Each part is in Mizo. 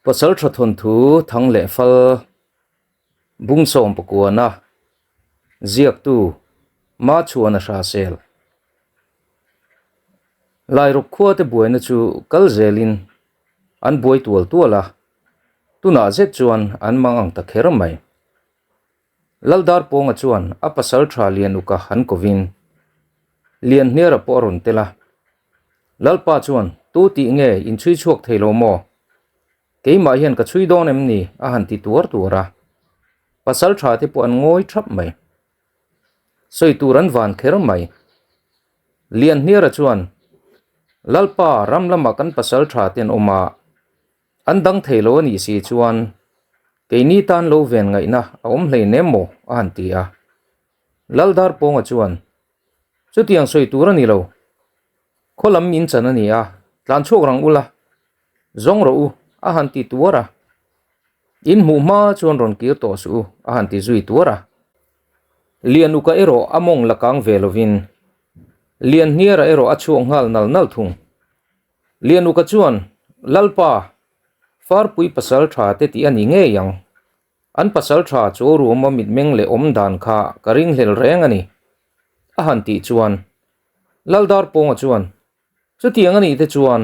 Pasaltha thawnthu thang leh fal bungsawm pakuana ziaktu Machuana Hrasel Lairawk khua te buaina chu kal zelin an buai tual tual a, tunah zet chuan an mang ang ta kher mai. Laldarpawnga chuan a pasal tha Lianuka han kovin Lianhniara pawh a rawn tel a. Lalpa chuan, Tu tih nge in chhui chhuak thei lo maw? Keimah hian ka chhui dawn em ni? a han ti tuar tuar a. Pasal tha te pawh an ngawi thap mai. Sawi tur an van kher mai. Lianhniara chuan, Lalpa, ram lamah kan pasal tha te an awm a. An dang thei lo a nih si chuan keini tan lo ven ngaihna a awm hlei nem maw? a han ti a. Laldarpawnga chuan, Chutiang sawi tur a ni lo. Khaw lam min chan a ni a, tlan chhuak rang ula, zawng rawh u, a han ti tuar a. In hmuh hma chuan rawn kir tawh suh u, a han ti zui tuar a. Lianuka erawh a mawng la kang ve lovin Lianhniara erawh a chhuak nghal nal nal thung. Lianuka chuan, Lalpa, Farpui pasal tha te tih a ni ngei ang. An pasal tha chu ruama mitmeng leh awm dan kha ka ringhlel reng a ni, a han tih chuan Laldarpawnga chuan, Chutiang a nih te chuan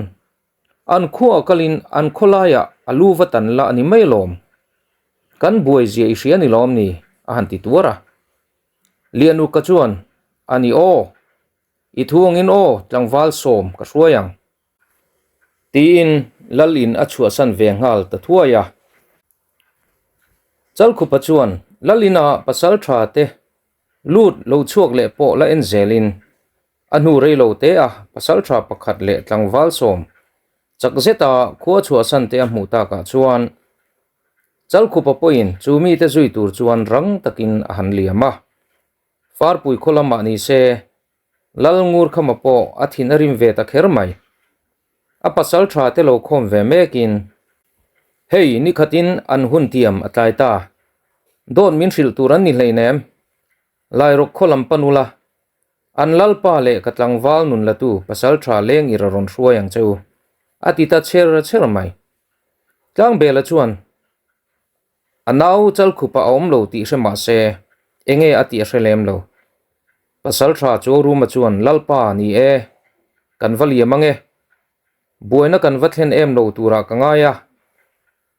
an khuaah kalin an khawlaiah a lu va tan la a ni mai alawm. Kan buai zia i hria ni lawm ni? a han ti tuar a. Lianuka chuan, A ni aw, I thu angin aw, tlangval sawm ka hruai ang. Tiin Lal in a chhuahsan ve nghal ta thuai a. Chalkhupa chuan Lal ina pasal tha te lut lo chhuak leh pawh la en zelin a hnu rei lo te a pasal tha pakhat leh tlangval sawm chak zeta khua chhuahsan te a hmuh takah chuan Chalkhupa pawhin chu mite zui tur chuan rang takin a han liam a. Farpui khaw lamah ni se, Lal Ngurkhama pawh a thin a rim ve ta kher mai. A pasal tha te lo khawm ve mekin, Hei, ni khatin an hun tiam a tlai ta. Dawt min hrilh tur an ni hleinem. Lairawk khaw lam pan ula, an Lalpa leh ka tlangval nun latu pasal tha leng ira rawn hruai ang che u, a ti ta chher chher mai. Tlangbela chuan, A nau chalkhupa a awm lo tih hre mah se, enge a tih a hre lem lo. Pasal tha chu Ruma chuan Lalpa ni e, kan va liam ange. Buaina kan va thlen em lo turah ka ngai a,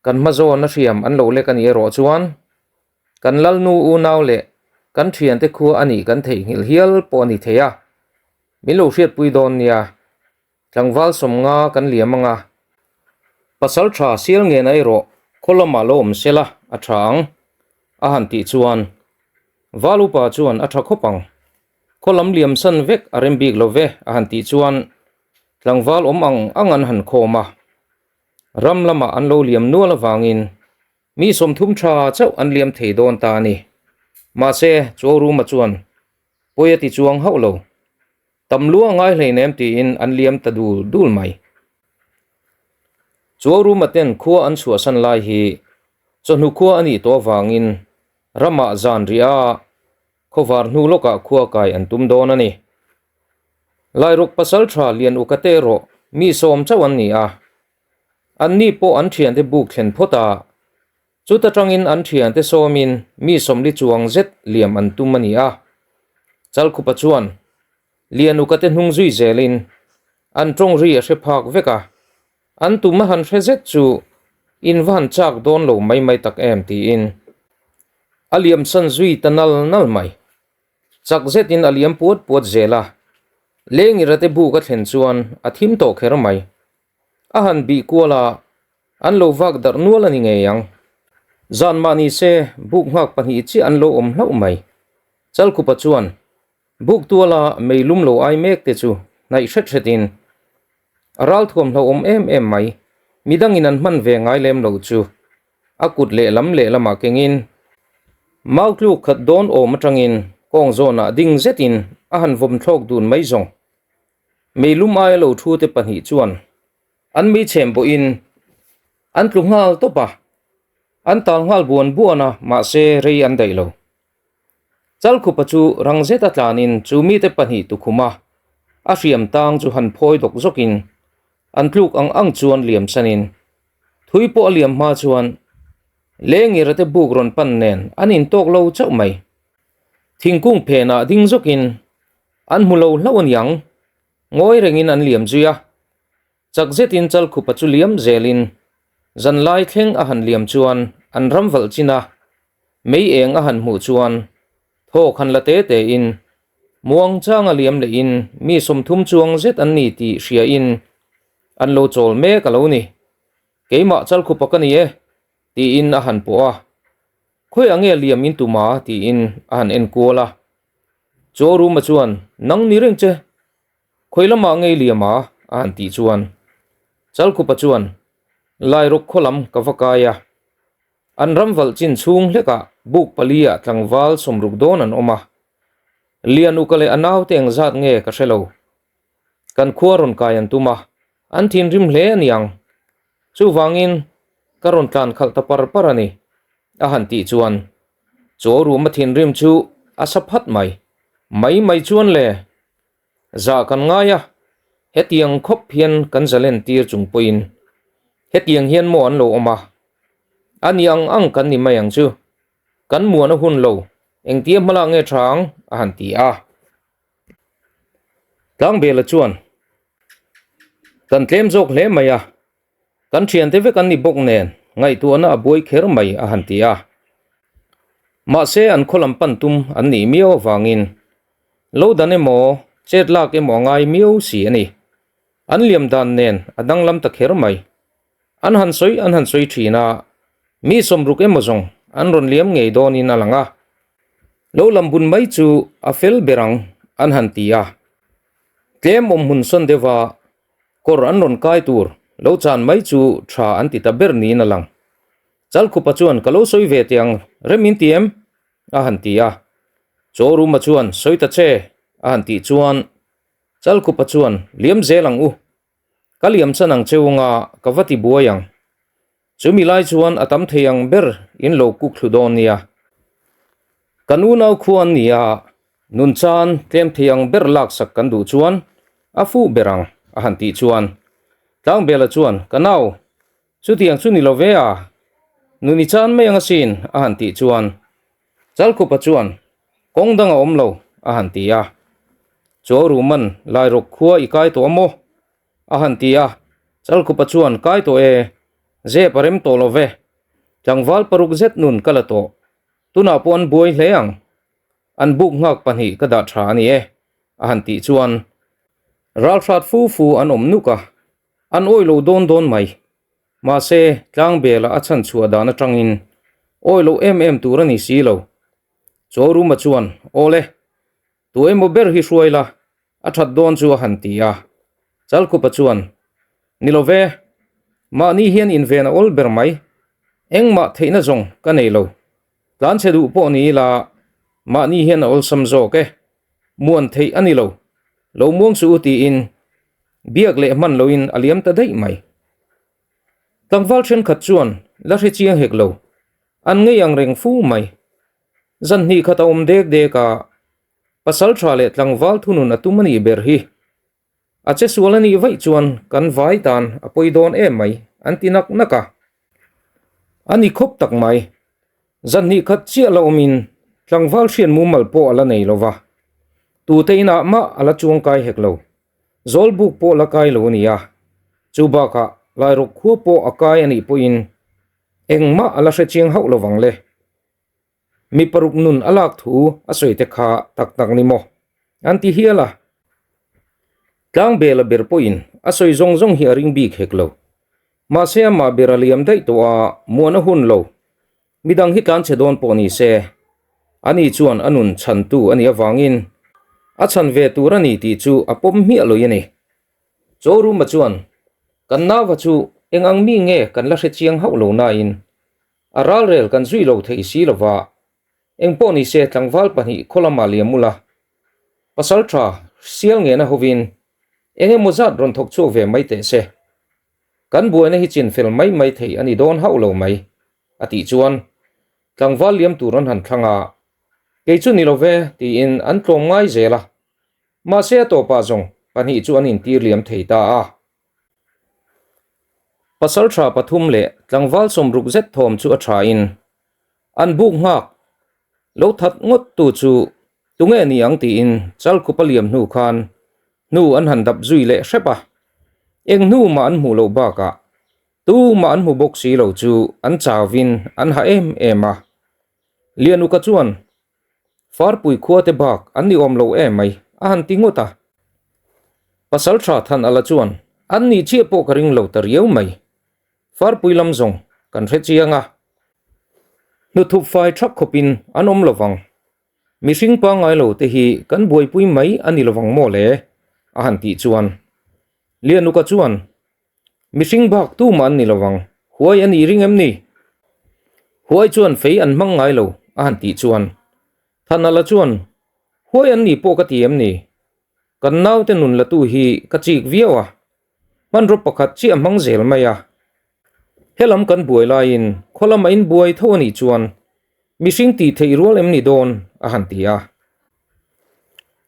kan hma zawn a hriam an lo lek a nih erawh chuan kan Lalnu unau leh kan thiante khua a nih kan theihnghilh hial pawh a ni thei a, min lo hriatpui dawn nia. Tlangval sawmnga kan liam ang a, pasal tha sial ngen erawh khaw lamah lo awm sela a tha ang, a han tih chuan Val upa chuan a tha khawp ang. Khaw lam liam san vek a rem bik lo ve, a han tih chuan tlangval awm ang ang an han khawm a, ram lamah an lo liam nual avangin mi 30 tha chauh an liam thei dawn ta a ni. Mahse, Chuauruma chuan pawi a ti chuang hauh lo. Tam lu a ngai hleinem tiin an liam ta dul dul mai. Chuauruma ten khua an chhuahsan lai hi chawhnu khua a nih tawh avangin ramah zan rih a, khawvar hnu lawkah khua kai an tum dawn a ni. Lairuk pasal tha Lian Ukate erawh mi sawm chauh an ni a, anni pawh an thiante buk thlen phawt a, chuta tangin an thiante sawmin mi 40 chuang zet liam an tum a ni a. Chalkhupa chuan Lianukate hnung zui zelin an tawng ri a hre phak vek a, an tum a han hre zet chu in va han chak dawn lo mai mai tak em tiin a liam san zui ta nal nal mai. Chak zetin a liam puat puat zel a, Lengirate buk a thlen chuan a thim tawh kher mai. A han bih kual a, an lo vak darh nual a ni ngei ang. Zan mah ni se buk nghak pahnih chiah an lo awm hlauh mai. Chalkhupa chuan Buk tuala mei lum lo ai mek te chu hnaih hret hretin a ral thuam hlauhawm em em mai, midangin an hman ve ngai lem lo chu a kut lehlam lehlamah kengin mau tluk khat dawn awm atangin kawng zawnah ding zetin a han vawm thlawk dun mai zawng. Mei lum aia lo thu te pahnih chuan an mei chhem pawhin an tlu nghal tawp a, an tal nghal buan buan a mahse rei an daih lo. Chalkhupa chu rang zeta tlanin chu mite pahnih tukhum a, a hriam tang chu han phawi dawk zawkin an tluk ang ang chuan liam sanin Thui pawh a liam hma chuan Lengira te buk rawn pan nen an intawk lo chauh mai. Thingkung phenah ding zawkin an hmu lo hlauh a niang, ngawi rengin an liam zui a. Chak zetin Chalkhupa chu liam zelin zanlai thleng a han liam chuan an ram valh chin a, mei eng a han hmuh chuan thawk han la te tein muang changa liam lehin mi 30 chuang zet an ni tih hriain an lo chawl mek a lo ni. Keimah Chalkhupa ka ni e tiin a han pawh a, khawiah nge liam in tum a tiin a han en kual a. Chaw Ruma chuan nang ni reng che Khawi lamah ngei liam a? a han tih chuan Chalkhupa chuan Lairawk khaw lam ka va kai a, an ram valh chin chhung hlekah buk pali ah tlangval 60 dawn an awm a, Lian uka leh a naute engzat nge ka hre lo. Kan khua rawn kai an tum a, an thinrim hle a niang. Chuvangin ka rawn tlan khalh ta par par a ni, a han tih chuan chaw ruma thinrim chu a sa phat mai. Mai mai chuan le! Zah kan ngai a, hetiang khawp hian kan zalen tir chung pawhin hetiang hian maw an lo awm a, a ni ang ang kan ni mai ang chu, kan muan a hun lo, engtia hmalak nge tha ang a han ti a. Tlangbela chuan, Kan tlem zawk hle mai a, Kan thiante vek an ni bawk nen ngaihtuahna a buai kher mai a han ti a. Mahse an khaw lam pan tum an nih miau avangin lo dan emaw chet lak emaw a ngai miau si a ni. An liam dan nen a danglam ta kher mai. An han sawi an han sawi thin a, mi 60 emaw zawng an rawn liam ngei dawnin a lang a. Lo lam bun mai chu a fel ber ang an han ti a. Tlem awm hmun sawn deuh a Kawr an rawn kai tur lo chan mai chu tha an ti ta ber niin a lang. Chalkhupa chuan ka lo sawi ve teh ang rem in ti em? a han ti a. Chawruma chuan sawi ta che a han tih chuan Chalkhupa chuan liam zel ang u. Ka liam chan ang cheu anga ka va ti buai ang. Chumi lai chuan a tam thei ang ber in lo kuk thlu dawn nia. Kan unau khua an ni a, nun chan tlem thei ang ber laksak kan duh chuan a fuh ber ang a han tih chuan Tlangbela chuan ka nau, chutiang chu ni lo ve a, nun i chan mai ang asin a han tih chuan Chalkhupa chuan kawng dang a awm lo a han ti a. Chawruman Lairawk khua i kai tawh a maw? A han ti a, Chalkhupa chuan kai tawh e, zep a rem tawh lo ve, tlangval 6 zet nun ka la tawh, tunah pawh an buai hle ang, an buk nghak pahnih ka dah tha a ni e, a han tih chuan ralhrat fu fu an awm nuk a, an awih lo dawn dawn mai. Mahse, tlangbela a chhan chhuah dan atangin awih loh em em tur a ni si lo. Chawruma chuan, Awle, Tu emaw ber hi hruai la, a that dawn chu a han ti a. Chalkhupa chuan, Ni lo ve, mahni hian inven a awl ber mai. Engmah theihna zawng ka nei lo. Tlanchhe duh pawh ni ila, mahni hian a awlsam zawk e. Muan theih a ni lo. Lo muang suh u tiin biak leh hman loin a liam ta daih mai. Tlangval thenkhat chuan la hre chiang hek lo, an ngei ang reng fu mai. Zan hnih khat a awm dek dek a, pasal tha leh tlangval thunun a tum a nih ber hi. A che sual a nih vaih chuan kan vai tan a pawi dawn em mai an ti nak nak a. A ni khawp tak mai. Zan hnih khat chiah la awmin tlangval hriat mumal pawh a la nei lo va, tute inah mah a la chuangkai hek lo. Zawlbuk pawh la kai lo a ni a, chu bakah Lairawk khua pawh a kai a nih pawhin engmah a la hre chiang hauh lovang le. Mi 6 nun a lak thu a sawi te kha tak tak ni maw? An ti hial a. Tlangbela ber pawhin a sawi zawng zawng hi a ring bik hek lo. Mahse amah ber a liam daih tawh a, muan a hun lo. Midang hi tlanchhe dawn pawh ni se, ani chuan a nun chhantu a nih avangin a chhan ve tur a ni tih chu a pawm hmiah lawih a ni. Chawruma chuan, Kan nauva chu eng ang mi nge kan la hre chiang hauh lo nain a ralrel kan zui lo thei si lo va, eng pawh ni se tlangval pahnih khaw lamah liam ula, pasal tha sial ngena hovin eng emaw zat rawn thawk chhuak ve mai teh se. Kan buaina hi chin fel mai mai thei a ni dawn hauh lo mai, a tih chuan tlangval liam tur an han thlang a, kei chu ni lo ve tiin an tlawm ngai zel a, mahse a tawpah zawng pahnih chu an intir liam thei ta a. Pasalṭha pathum leh tlangval 60 zet thawm chu a ṭhain an buk nghak lo that ngawt tu chu tunge ni ang tiin Chalkhupa liam hnu khan hnu an han dap zui leh hrep a. Eng hnu mah an hmuh loh bakah tumah an hmu bawk si lo chu an chauvin an ha em em a. Lianuka chuan Farpui khua te bak an ni awm lo em mai, a han ti ngawt a. Pasal tha than ala chuan an nih chiah pawh ka ring lo ta riau mai. Farpui lam zawng kan hre chiang a. Hnuthup fai thak khawpin an awm lo vang. Mihring pangngai lo te hi kan buaipui mai a ni lovang maw le? a han tih chuan Lianuka chuan Mihring bak tumah an ni lovang, huai a nih ring em ni? Huai chuan fei an hmang ngai lo, a han tih chuan Thanala chuan, Huai an nih pawh ka ti em ni? Kan naute nun latu hi ka chik viau a, hmanraw pakhat chiah a hmang zel mai a. Helam kan buai laiin khaw lama inbuai tho a nih chuan mihring tih theih rual em ni dawn? a han ti a.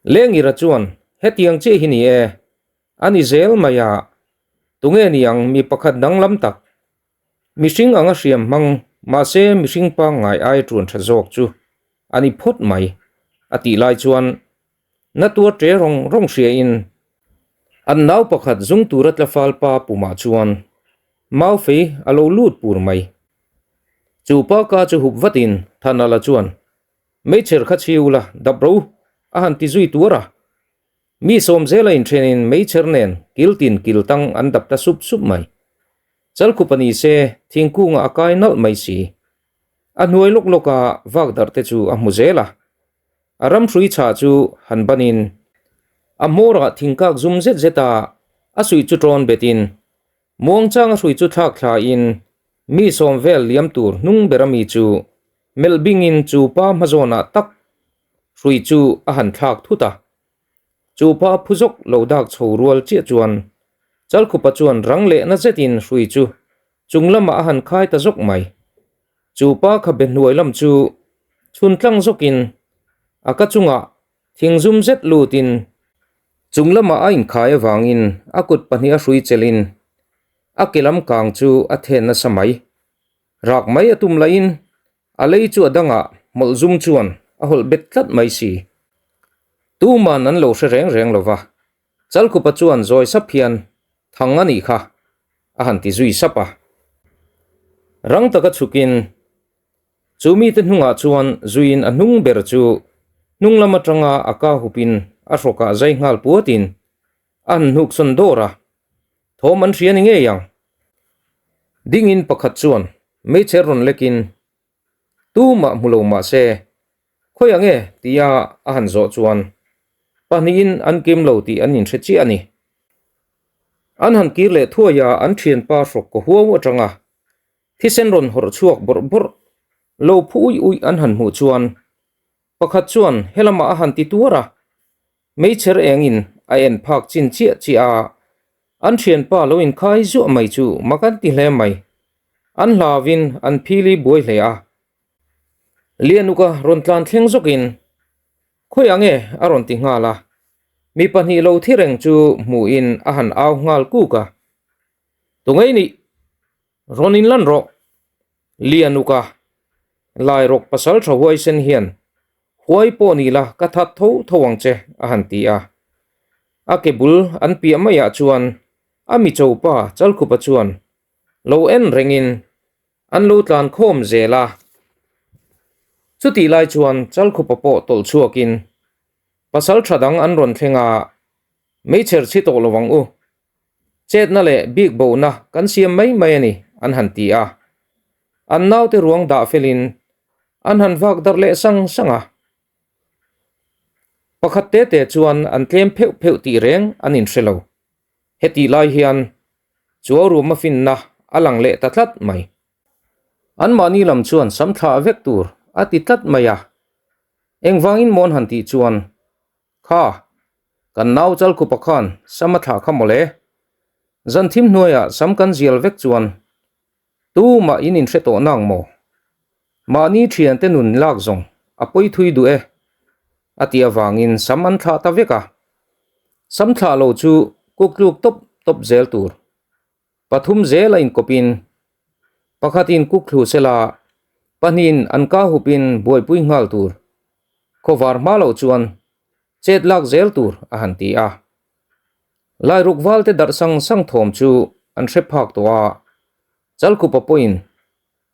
Lengira chuan, Hetiang chiah hi ni e, A ni zel mai a, tunge ni ang mi pakhat danglam tak? Mihring anga hriam hmang, mahse mihring pangngai ai ṭuan ṭha zawk chu a ni phawt mai, a tih lai chuan na tuar ṭe rawng rawng hriain an nau pakhat zung tura tlafal pa pumah chuan mau fei a lo lut pur mai. Chu pa ka chu hup vatin Thanala chuan, Meichher kha chhiu la, dap ro, a han ti zui tuar a. Mi sawm zela inthenin meichher nen kil tin kil tang an dap ta sup sup mai. Chalkhupa ni se thingkungah a kai nalh mai si. A hnuai lawk lawka vak darh te chu a hmu zel a. A ram hrui chhah chu han banin a hmawrah thingkak zum zet zet a, a suih chu tawn betin muangchang a hrui chu thlak thlain mi sawm vel liam tur hnung ber ami chu melh bingin chu pa hmazawnah tak hrui chu a han thlak thut a. Chu pa phu zawk lo dak chho rual chiah chuan Chalkhupa chuan rang leh na zetin hrui chu chung lamah a han khai ta zawk mai. Chu pa kha be hnuai lam chu chhun tlang zawkin a ka chungah thing zum zet lutin chung lamah a inkhai avangin a kut pahnih a hrui chelhin a ke lam kang chu a then nasa mai. Rak mai a tum lahin A lei chu a dangah hmawlh zum chuan a hawlh bet tlat mai si. Tuman an lo hre reng reng lo va, Chalkhupa chuan zawi sap hian thang a nih kha a han ti zui sap a. Rang taka chhukin chu mite hnungah chuan zuiin a hnung ber chu hnung lam atanga a ka hupin a hrawkah zai nghal puatin a han hnuksawn dawr a, thawm an hria ni ngei ang. Dingin pakhat chuan Meichher rawn lekin tumah hmu lo mah se, Khawi ang e? tia a han zawh chuan pahnihin an kim lo tih an inhre chiah a ni. An han kir leh thuai a, an thianpa hrawk kaw huau atanga thisen rawn hawrh chhuak bawrh bawrh lo phu uih uih an han hmuh chuan pakhat chuan helamah a han ti tuar a, Meichher engin a en phak chin chiah chiah a, an thianpa lo inkhai zuah mai chu mak an ti hle mai. An hlauvin an phili buai hle a. Lianuka rawn tlan thleng zawkin, Khawi ang e? a rawn ti nghal a. Mi pahnih lo thi reng chu hmuhin a han au nghal kuk a. Tungei nih? Rawn inlan rawh! Lianuka, Lairawk pasal tha huaisen hian Huai pawh ni la ka that tho tho ang che a han ti a. A ke bul an piah maiah chuan a mi chopa Chalkhupa chuan lo en rengin an lo tlan khawm zel a. Chutih lai chuan Chalkhupa pawh tawlh chhuakin pasal tha dang an rawn thleng a, Meichher chhi tawh lo ang u. Chetna leh bik bohna kan siam mai mai a ni an han ti a. An naute ruang dah felin an han vak darh leh sang sang a. Pakhat te te chuan an tlem pheuh pheuh tih reng an inhre lo. Hetih lai hian chuau ruma finna a lang leh ta tlat mai. Anmahni lam chuan sam thlah vek tur a ti tlat mai a. Engvangin mawn han tih chuan Kha, kan nau Chalkhupa khan sam a thlah kha mawle. Zan thim hnuaiah sam kan zial vek chuan Tumah in inhre tawh nang maw? Mahni thiante nun lak zawng a pawi thui duh e a tih avangin sam an thlah ta vek a. Sam thlah lo chu kuk tluk tawp tawp zel tur. Pathum zel a inkawpin pakhatin kuk thlu sela pahnihin an ka hupin buaipui nghal tur khawvar hma loh chuan chet lak zel tur a han ti a. Lairuk valte darh sang sang thawm chu an hre phak tawh a, Chalkhupa pawhin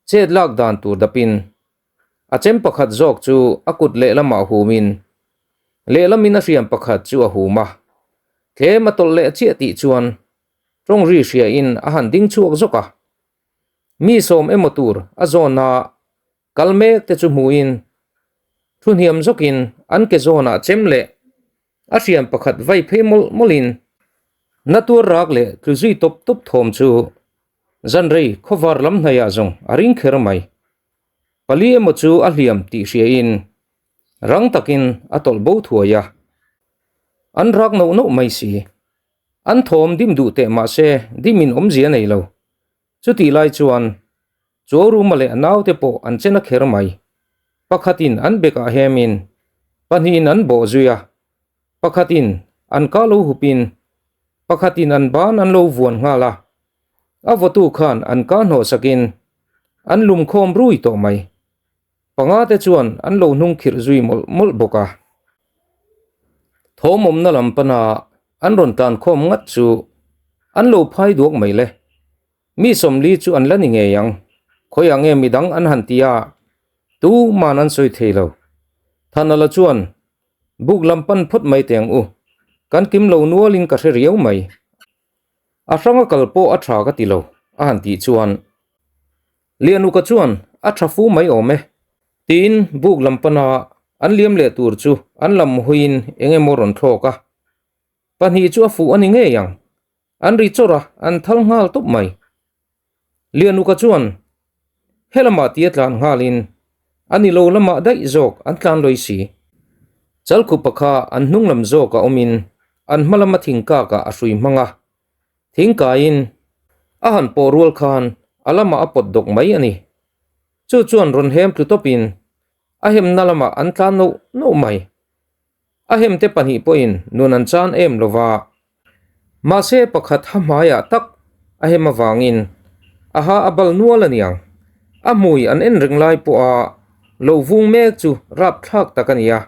chet lak dan tur dapin a chem pakhat zawk chu a kut lehlamah humin lehlamin a hriam pakhat chu a hum a, tlem a tawlh leh chiah tih chuan tawng ri hriain a han ding chhuak zawk a. Mi sawm emaw tur a zawn a, kal mek te chu hmuhin thu hniam zawkin an ke zawnah chem leh a hriam pakhat vai phei mawlh mawlhin na tuar rak leh tlu zui tawp tawp thawm chu zanrei khawvar lam hnaihah zawng a ring kher mai. Pali emaw chu a hliam tih hriain rang takin a tawlh bo thuai a, an rak nauh nauh mai si. An thawm dim duh teh mah se dimin awmzia nei lo. Chutih lai chuan Chuauruma leh a naute pawh an chen a kher mai. Pakhatin an bekah hemin, pahnihin an bawh zui a, pakhatin an ka lo hupin, pakhatin an ban an lo vuan nghal a. A vawtu khan an ka hnawhsakin an lum khawm rui tawh mai. Panga te chuan an lo hnung khirh zui mawlh mawlh bawk a. Thawm awmna lam pana an rawn tlan khawm ngat chu an lo phai duak mai le. Mi sawmli chu an la ni ngei ang. Khawiah nge midang an han ti a, tuman an sawi thei lo. Thanala chuan, Buk lam pan phawt mai teh ang u, kan kim lo nualin ka hre riau mai. A hranga kal pawh a tha ka ti lo, a han tih chuan. Lianuka chuan, A tha fu mai awm e. Tiin buk lam pana an liam leh tur chu an lam huiin eng emaw rawn thlawk a. Pahnih chu a fuh a ni ngei ang. An ri chawrh a, an thal nghal tawp mai. Lianuka chuan, Helamah tia tlan nghalin a ni lo lamah daih zawk an tlan lawi si. Chalkhupa kha an hnung lam zawk a awmin an hma lama thingkakah a hrui hmang a. Thingkaiin a han pawh rual khan a lamah a pawt dawk mai a ni. Chu chuan rawn hem tlu tawpin a hemna lamah an tlan nauh nauh mai. A hemte pahnih pawhin nun an chan em lo va. Mahse pakhat ha hmaiah tak a hem avangin a ha a bal nual a niang. A hmui an en reng lai pawha lo vung mek chu rapthlak tak a ni a.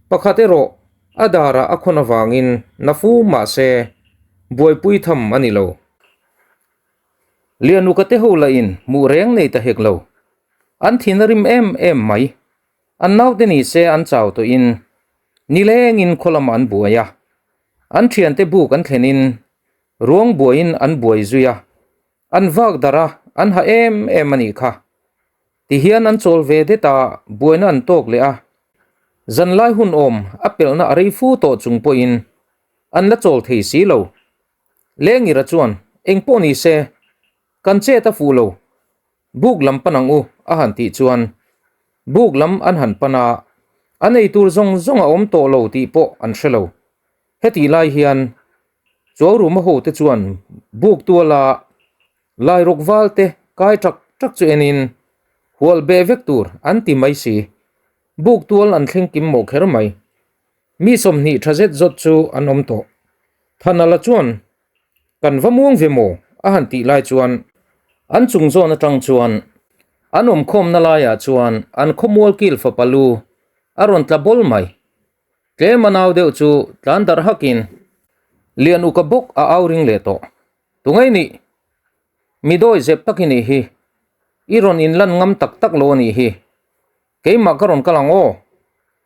Pakhat erawh a darah a khawn avangin na fu mahse buaipui tham a ni lo. Lianuka te ho lahin hmuh reng nei ta hek lo. An thin a rim em em mai. An naute ni se an chau tawhin nilengin khaw lamah an buai a, an thiante buk an thlenin ruang buaiin an buai zui a, an vak darh a, an ha em em a nih kha. Tihian an chawl ve det a, buaina an tawk leh a, zanlai hun awm a pelhna a rei fu tawh chung pawhin an la chawl thei si lo. Lengira chuan engpawh ni se kan chet a fuh lo. Buk lam pan ang u a han tih chuan buk lam an han pan a, an ei tur zawng zawng a awm tawh lo tih pawh an hre lo. Hetih lai hian Chuauruma ho te chuan buk tuala Lairuk val te kai ṭak ṭak chu enin hual beh vek tur an ti mai si. Buk tual an thleng kim mawh kher mai. Mi 20 ṭha zet zawt chu an awm tawh. Thanala chuan Kan va muang ve maw? a han tih lai chuan an chung zawn atang chuan an awmkhawmna laiah chuan an khawmual kil fapa lu a rawn tla bawl mai. Tlem a nau deuh chu tlan darh hakin Lian Uka bawk a au ring leh tawh. Tungei nih? Mi dawi zep tak i nih hi. I rawn inlan ngam tak tak lo a nih hi. Keimah ka rawn kal ang aw.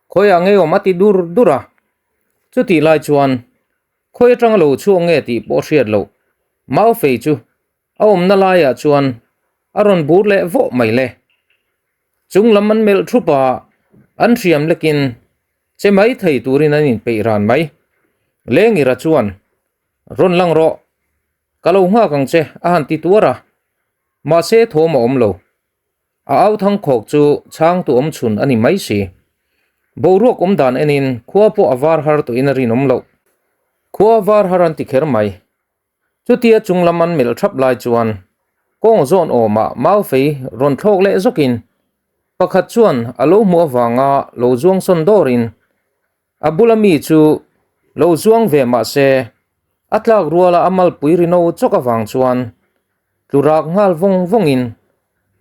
Khawiah ngei awm a ti dur dur a. Chutih lai chuan Khawi atanga lo chhuak nge tih pawh hriat loh Maufei chu a awmna laiah chuan a rawn bur leh vawh mai le. Chung lam an melh thup a, an hriam lekin che mai thei turin an inpeih ran mai. Lengira chuan, Rawn lang rawh, ka lo nghak ang che a han ti tuar a, mahse thawm a awm lo. A au thang khawk chu chhang tu awm chhun a ni mai si. Boruak awm dan enin khua pawh a var har tawhin a rinawm loh. Khua var har an ti kher mai. Chutia chung lam an melh thap lai chuan kawng zawn awmah Maufei rawn thlawk leh zawkin pakhat chuan a lo hmuh avanga lo zuang sawn dawrin a bula mi chu lo zuang ve mah se a tlak ruala a malpui ri no chawk avang chuan. Tlu rak nghal vawng vawngin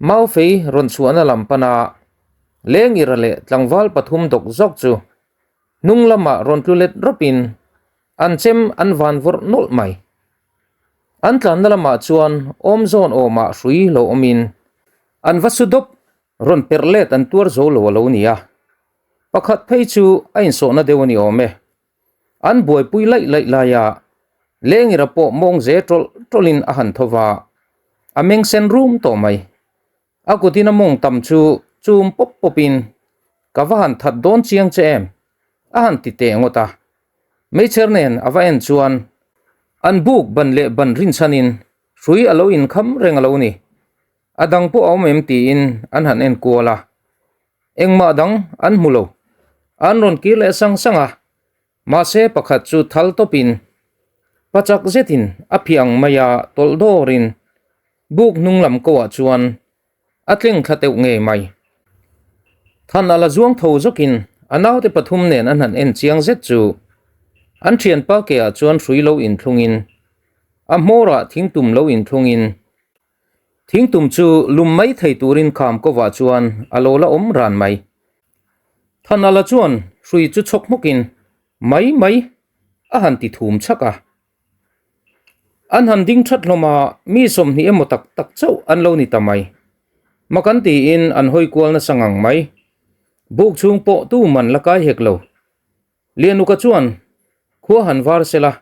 Maufei rawn chhuahna lam pana Lengira leh tlangval pathum dawk zawk chu hnung lamah rawn tlu let rawpin an chem an van vawrh nawlh mai. An tlanna lamah chuan awm zawn awmah hrui lo awmin an va su dawp rawn perh let an tuar zo lo a lo ni a. Pakhat phei chu a insawhna deuh a ni awm e. An buaipui laih laih laia Lengira pawh mawng ze tawlh tawlhin a han tho va, a meng sen rum tawh mai. A kutin a mawng tam chu chum pawp pawpin, Ka va han that dawn chiang che em? a han ti teh ngawt a. Meichher nen a va en chuan an buk ban leh ban rinchhanin hrui a lo inkham reng a lo ni. A dang pawh a awm em tiin an han en kual a. Engmah dang an hmu lo. An rawn kir leh sang sang a, mahse pakhat chu thal tawpin pachak zetin a phiah ang mai a tawlh dawrin buk hnung lam koah chuan a tleng thla teuh ngei mai. Than a la zuang tho zawkin a naute pathum nen an han en chiang zet chu an thianpa ke ah chuan hrui lo inthlungin a hmawrah thingtum lo inthlungin Thingtum chu lum mai thei turin kham kovah chuan a lo la awm ran mai. Thanala chuan hrui chu chhawk hmawkin mai mai a han ti thum chhak a. An han ding that hlawm a, mi 20 emaw tak tak chauh an lo ni ta mai. Mak an tiin an hawi kual nasa ngang mai. Buk chhung pawh tu man la kai hek lo. Lianuka chuan khua han var sela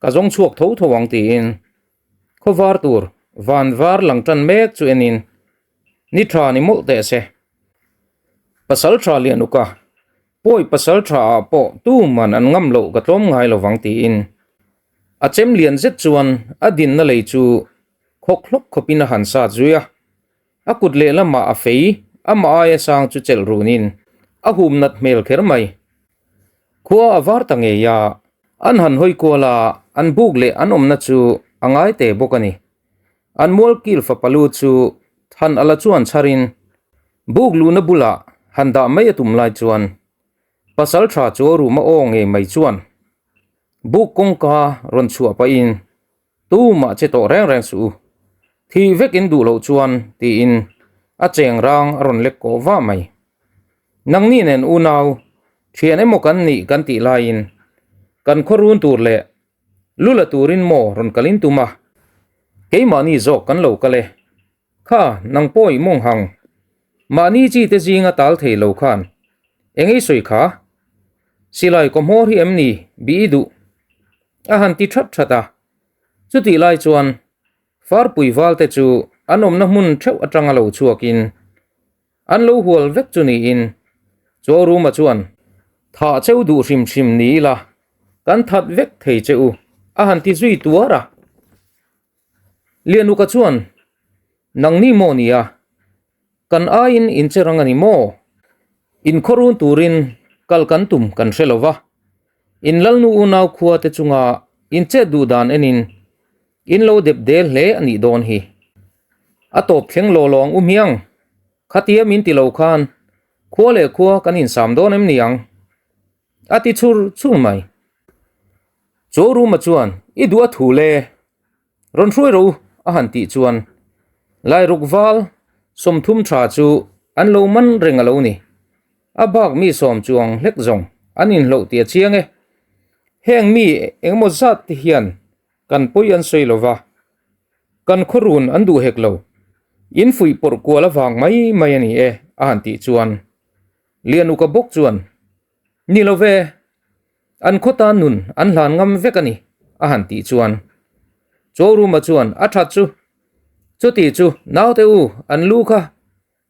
ka zawng chhuak tho tho ang tiin khaw var tur van var lang tan mek chu enin ni tha ni mawlh teh se. Pasal tha Lianuka pawi pasal tha ah pawh tu man an ngam loh ka tlawm ngai lovang tiin a chem lian zet chuan a dinna lei chu khawk hlawk khawpin a han sat zui a. A kut lehlamah a fei, amah aia sang chu chelh runin a hum nat hmel kher mai. Khua a var ta ngei a, an han hawi kual a, an buk leh an awmna chu a ngai teh bawk a ni. An mual kil fapa lu chu than ala chuan chharin buk luhna bulah han dah mai a tum lai chuan pasal tha chu a room a aw ngei mai chuan buk kawngka rawn chhuah pahin Tumah che tawh reng reng suh u. Thi vek in duh loh chuan tiin a cheng rang a rawn lek kawh vah mai. Nangni nen unau, thian emaw kan nih kan tih laiin kan khaw run tur leh lu la turin maw rawn kalin tum a, keimahni zawk kan lo kal e. Kha, nang pawh i mawng hang. Mahni chi te zinga tal thei lo khan eng ei sawi kha? Silai kaw hmawr hi em ni bih i duh? A han ti that that a, chutih lai chuan Farpui valte chu an awmna hmun theuh atanga lo chhuakin an lo hual vek chu niin Chawruma chuan thah cheu duh hrim hrim ni ila kan that vek thei che u a han ti zui tuar a. Lianuka chuan nangni maw nia kan aiin incherang a ni maw? Inkhawrun turin kal kan tum kan hre lo va. In lalnu unau khua te chunga in chet duh dan enin in lo dep del hle a nih dawn hi. A tawp thleng law lawng u hmiang, khatia min ti lo khan khua leh khua kan insam dawn em ni ang? A ti chhur chhur mai. Chawruma chuan i duh a thu le. Rawn hruai rawh u a han tih chuan Lairuk val 30 tha chu an lo man reng a lo ni. A bak mi sawm chuang hlek zawng an inhloh tih a chiang e. Heng mi engemaw zat te hian kan pawi an sawi lo va, kan khawrun an duh hek lo. In fuih pawrh kual avang mai mai a ni e a han tih chuan Lianuka bawk chuan Ni lo ve, an khaw tan nun an hlan ngam vek a ni, a han tih chuan Chawruma chuan a that chu, Chuti chu naute u an lu kha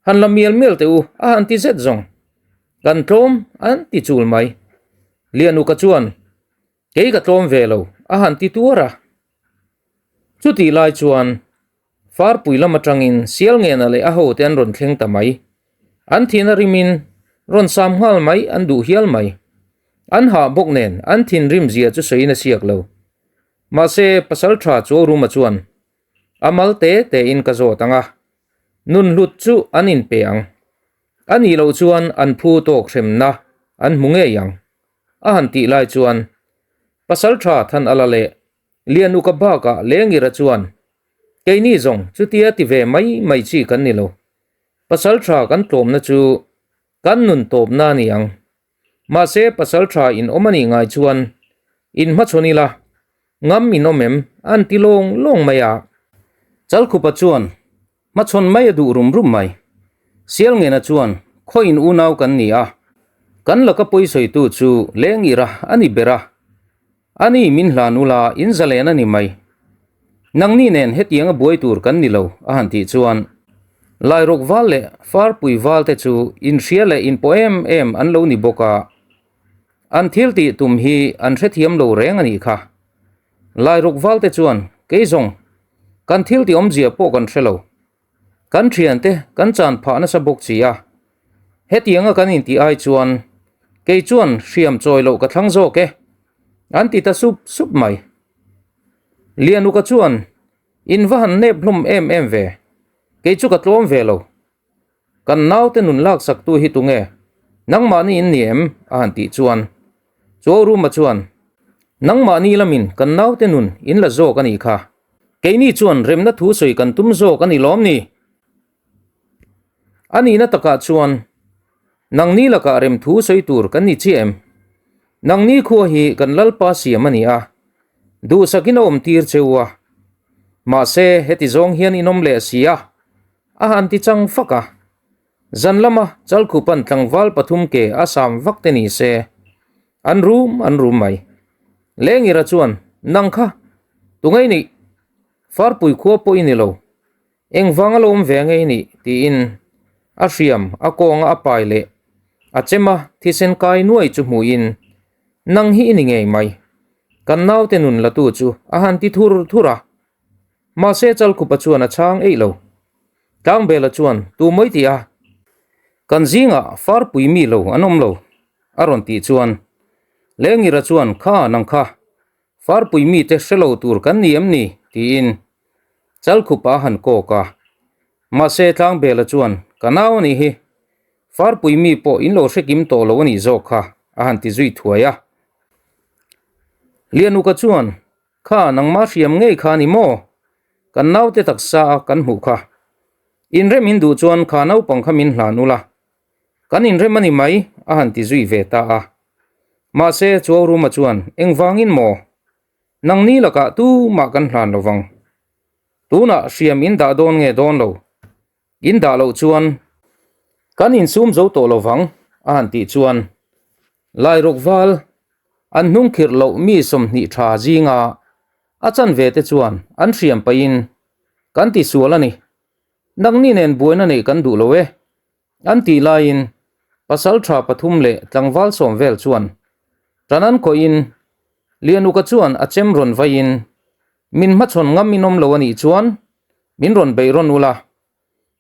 han la mial mial teh u a han ti zet zawng, kan tlawm an ti chul mai. Lianuka chuan Kei ka tlawm ve lo, a han ti tuar a. Chutih lai chuan Farpui lam atangin Sialngena leh a hote an rawn thleng ta mai. An thina rimin rawn sam nghal mai an duh hial mai. An hah bawk nen an thinrim zia chu sawiin a siak lo. Mahse pasal tha Chuauruma chuan a mal te tein ka zawt ang a, nun hlut chu an inpe ang. A nih loh chuan an phu tawk hremna an hmu ngei ang. A han tih lai chuan pasal tha Thanala leh Lianuka bakah Lengira chuan. Keini zawng chutia ti ve mai mai chi kan ni lo. Pasaltha kan tlawmna chu kan nun tawpna a ni ang. Mahse pasaltha in awm a nih ngai chuan in hmachhawn ila ngam in awm em an ti lawng lawng mai a. Chalkhupa chuan Hmachhawn mai a duh rum rum mai. Sialngena chuan khawiin unau kan ni a, kan laka pawisawitu chu Lengir a a ni ber a. Ani min hlan ula in zalen a ni mai. Nangni nen hetianga buai tur kan ni lo a han tih chuan Lairuk val leh Farpui val te chu inhria leh inpawh em em an lo ni bawk a, an thil tih tum hi an hrethiam lo reng a nih kha. Lairuk val te chuan kei zawng Kan thil tih awmzia pawh kan hre lo. Kan thiante kan chan phah nasa bawk si a. Hetianga kan intih ai chuan kei chuan hriam chawi loh ka thlang zawk e, an ti ta sup sup mai. Lianuka chuan in va han nep hlawm em em ve, kei chu ka tlawm ve lo. Kan naute nun laksak tu hi tunge? Nangmahni in ni em? a han tih chuan Chuauruma chuan, Nangmahni lamin kan naute nun in la zawk a nih kha. Keini chuan remna thu sawi kan tum zawk a ni lawm ni? A nihna takah chuan nangni lakah rem thu sawi tur kan ni chiah em? Nangni khua hi kan Lalpa siam a ni a, duhsakin a awm tir cheu a. Mahse heti zawng hian in awm leh si a, A han ti chang fak a, zan lama Chalkhupan tlangval pathum ke a sam vak te ni se, an rum an rum mai. Lengira chuan, Nang kha, tungei nih? Farpui khua pawh i ni lo. Engvang a lo awm ve ngei nih? tiin a hriam a kawnga a pai leh a chema thisen kai nuai chu hmuhin, Nang hi i ni ngei mai. Kan naute nun latu chu a han ti thur thur a. Mahse Chalkhupa chuan a chhang eih lo. Tlangbela chuan tu mai tih a, Kan zingah farpui mi lo an awm lo, a rawn tih chuan Lengira chuan kha nang kha, farpui mite hre lo tur kan ni em ni? tiin Chalkhupa a han kawk a. Mahse Tlangbela chuan ka nau a nih hi, farpui mi pawh in lo hre kim tawh lo a nih zawk kha, a han ti zui thuai a. Lianuka chuan Kha nangmah hriam ngei kha ni maw? Kan naute taksa a kan hmuh kha. Inrem in duh chuan kha naupang kha min hlan ula. Kan inrem a ni mai, a han ti zui ve ta a. Mahse, Chuauruma chuan, Engvangin maw? Nangni lakah tumah kan hlan lo vang. Tunah hriam in dah dawn nge dawn lo? In dah loh chuan kan insum zo tawh lo vang, a han tih chuan Lairuk val an hnung khirh loh mi 20 tha zinga a chanve te chuan an hriam pahin kan ti sual a ni. Nangni nen buaina neih kan duh lo e, an tih laiin pasal tha pathum leh tlangval sawm vel chuan tan an khawhin Lianuka chuan a chem rawn vaiin min hmachhawn ngam in awm lo a nih chuan Min rawn beih rawn ula,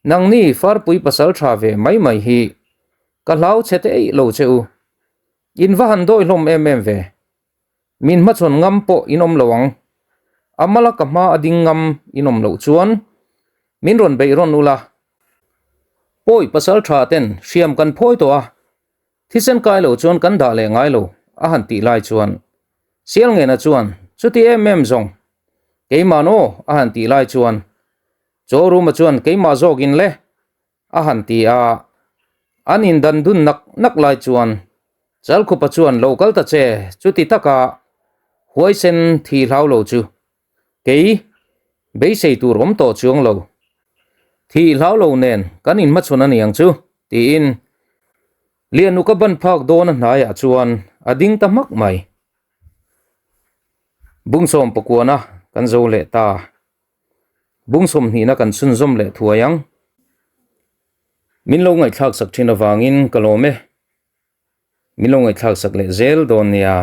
nangni farpui pasal tha ve mai mai hi ka hlau chhe te eih lo che u. In va han dawi hlawm em em ve. Min hmachhawn ngam pawh in awm lo ang. A mala ka hma a ding ngam in awm loh chuan min rawn beih rawn ula. Pawi pasal tha ten hriam kan phawi tawh a, Thisen kai lo chuan kan dah leh ngai lo, a han tih lai chuan Sialngena chuan chuti em em zawng keimah naw a han tih lai chuan Chawruma chuan keimah zawkin le a han ti a, an indan dun nak nak lai chuan Chalkhupa chuan lo kal ta che chuti taka huaisen thi hlau lo chu kei beisei tur awm tawh chuang lo. Thih hlau lo nen kan inhmachhawn a niang chu tiin Lianuka ban phak dawn a hnaiah chuan a ding ta hmak mai. Bungsawm pakuana kan zo leh ta. Bung sawmhnihna kan chhunzawm leh thuai ang. Min lo ngaihthlak sak thin avangin ka lawm e. Min lo ngaihthlak sak leh zel dawn nia.